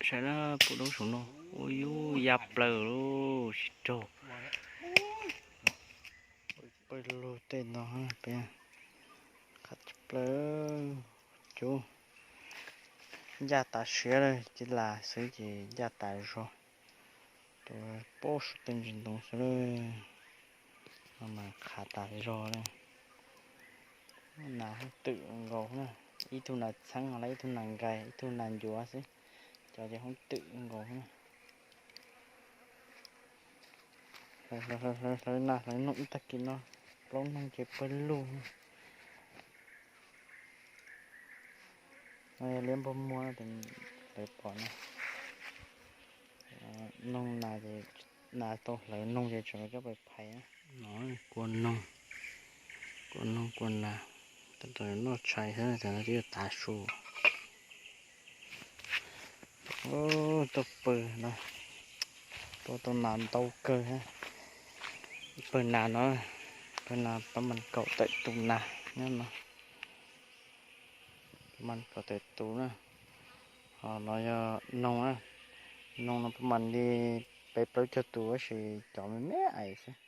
Saib na, pem lub saum no, ua yub ya plaws lub sib raug. Pawg lug tej no, peb qhav tsis plaws, cub ncaj tas siav lawm, ces las xwb ces ncaj tas zog. Tus pab sub tej ntsis ntoo xwb lawm, no mas qhav tas zog lawm. Nas twm nkaus na, ib tug nas txheeb ho lawm ib tug nas nkais ib tug nas ncuav xwb, cov ces hoob twm nkaus na. Hlawv nas hlawv noog ib tag kis no, plaub noog ces pawg lug. No yog liab npog muag tes hlawv pom na. Noog nas ces, nas tau hlawv noog ces tseem coj pais phais na. No kua noog, kua noog kua nas, tab tom noj tshais xwb, tam no twb yuav tav su. Tuaj pawg no, tuaj tau nas ntau kawg. Pawg nas no, pawg nas pab mas kaum tawm tus nas nyob no. Pab mas kaum tawm tus na. Ho no yog noog na, noog no pab mas li peb plaub caug tus tab sis cov me me ais xwb.